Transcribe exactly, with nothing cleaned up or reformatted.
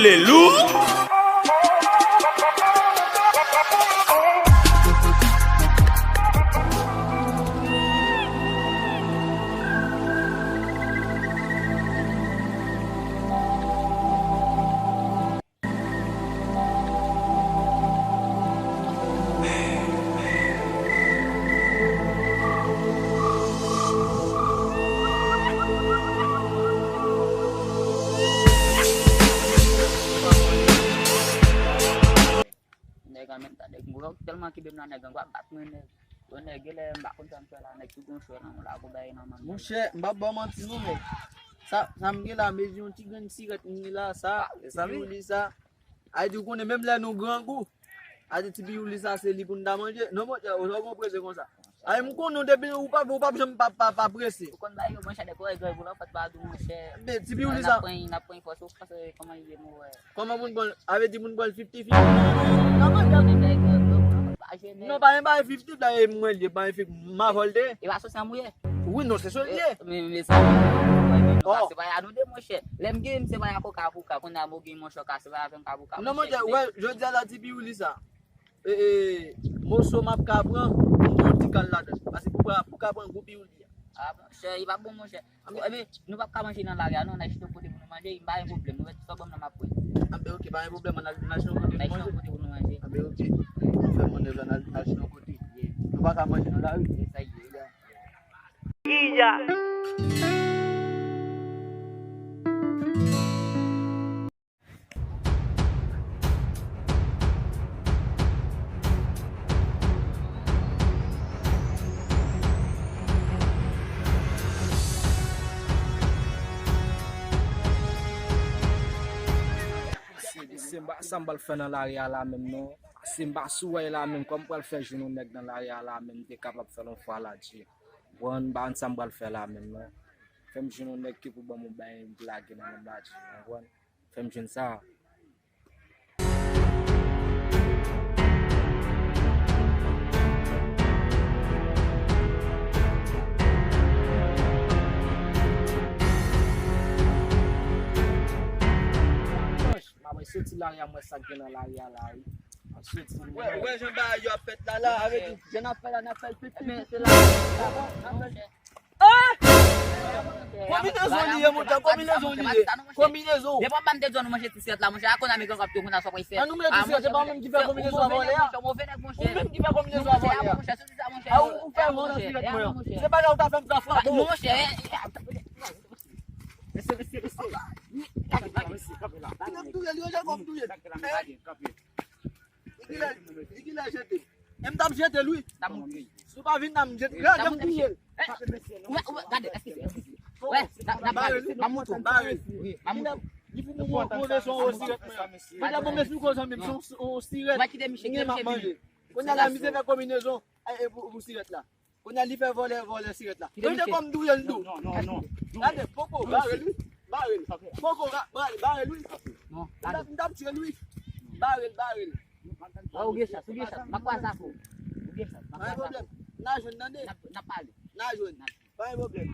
Lelou. Nèg an menm tan, nèg mwen tèlman kenbe m nan, nèg an gwa bat mwen, nèg. Yo, nèg, genlè m pa konn sa m fè la, nèg tou gon chè nan mwen la, gon bagay nan men m. Monchè, m p ap ba w manti non, men sa, sa m gen la, mezi yon ti grenn sirèt m gen la, sa, ti piwouli sa. Ay di, ou konnen menm lè nou grangou, ay di, ti piwouli sa, se li pou n ta manje. Non, monchè, ou sa w gon prese konsa. Ay, m konnen w depi ou p ap, ou p ap janm pa, pa, pa prese. Ou konn bagay yo, monchè, depi w wè grangou la, fò w pa di, monchè. Men, ti piwouli sa. N ap pran, n ap pran fòs ou panse kòman li ye, mwen wè. Kòman pou n pran l? A vle di pou n pran l fifty fifty? Non, pa gen bagay fifty, la e mwen li ye, pa efik m avòl de. E pa sou sa m ye. Wi, non, se sou li ye. Men, men sa, se pa ya nou de, monchè. Lè m gen, se pa ya koka pou ka. Kounye a m gen, monchè, ka se pa ya fè m ka pou ka. Non, monchè, wè, jodi a la, ti piwouli sa. E, e, moso m ap ka pran, m bon ti kal ladan. Paske pou ka, pou ka pran gwo piwouli a. Ah, monchè, li pa bon, monchè. Epi, nou p ap ka manje nan lari a, non, n a jwenn yon kote pou nou manje, m pa gen pwoblèm, nou mèt sò ban m nan m ap pran. Anben, oke, pa gen pwoblèm, n a, n a jwenn yon kote pou nou manje. Anben, oke, nou fè mannèv la, n a, n a jwenn yon kote. Nou pa ka manje nan lari. Se sa ye. Iya. Se, se m pa, sa m pral fè nan lari a la menm non. Se m pa sou wèy la menm, kòm m pral fè jwenn yon nèg nan lari a la menm, m te kapab fè l yon fwa la, Dye. Bon, m pa konn sa m pral fè la menm non. Fè m jwenn yon nèg ki pou ban m yon bagay pou lage nan men m la, Dye. Konprann? Fè m jwenn sa. M ap soti lari a, m wè sa k gen nan lari a la, wi. M ap soti. Wè, wè jan bagay yo ap fèt la, la, avè di, jan n ap fè la, n ap fè l piti, piti, piti. Konbinezon li ye, monchè, konbinezon li ye. Konbinezon. Depi w ap ban m te di w nou manje ti sirèt la, monchè, a konn amigo k ap tou konn a sou pwen sèt. An nou manje ti sirèt, se pa ou menm ki fè konbinezon a vòlè a. Ou menm ki fè konbinezon a vòlè a. A ou, ou fè vòlè sirèt mwen an. Se pa la ou ta fè m ka frape w. Non, monchè. Reste, reste, reste. Kanpe la. Kanpe la. Kanpe la. Li genlè, li genlè jete. E m t ap jete l, wi. Si w pa vin la, m jete l. Gade, m touye l. Gade, eskize, eskize. Wè, n ap, n ap pale, n ap montre w. Bare l. Li pou move sou yon sirèt mwen. Gade, bon, m esplike w, zanmi m, se yon sirèt mwen m ap manje. Kounye a la, misye fè konbinezon pou sirèt la. Kounye a li fè vòlè, vòlè sirèt la. Kite misye. Kòm touye l tou. Non, non, non. Gade, poko, bare l, wi. Bare l. Poko, bare l, wi. Non, gade. M t ap tiye l, wi. Bare l, bare l. Ou gen chans, ou gen chans. M ap kwaze avè w. Ou gen chans. Pa gen pwoblèm. N a jwenn, tande. N ap, n ap pale. N a jwenn. Pa gen pwoblèm.